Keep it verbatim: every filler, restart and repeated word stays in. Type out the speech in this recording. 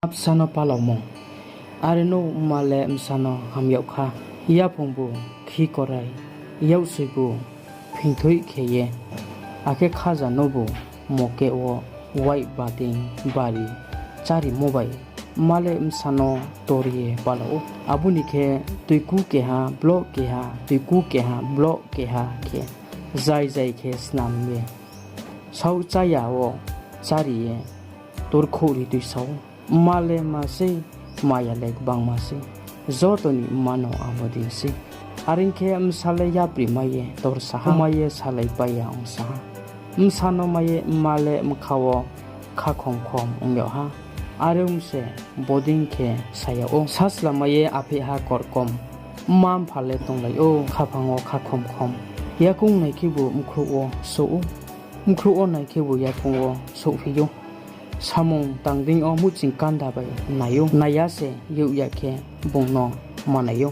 Bsa no palaomo. Are no mma le bsa no ham yag kha. Yaphungbu khikorai, yaksoibu phingthoih khe ye, akhe khaja nobu mokeh wo waih bading bari chárimo bai mma le bsa no tor ye pala ou. Abo ni khe toiku keha, bloh keha, toiku keha, bloh keha khe zai zai khe snam ye saoh cháya wo chári ye torkhouh ri tuisa ou. Mma le mma sei, maya le gbangma sei. Joto ni mma no abo dei sei. Are ong khe bsa le yapri mai ye torsa ha, mai ye salaipai ya ongsa ha. Bsa no mai ye mma le bkha wo khakhom khom ong yag ha. Are ong se bodei khe sa yag ou. Saslamai ye apheh ha korkom, mma mpha le tonglai ou khaphang wo khakhom khom. Yakoung nai khebu bkhrouh wo souh ou, bkhrouh wo nai khebu yakoung wo souhphi ou. Samung tang dei yo muhching kanda bai nai ou, nai ya se youh ya khe bung no manai ou.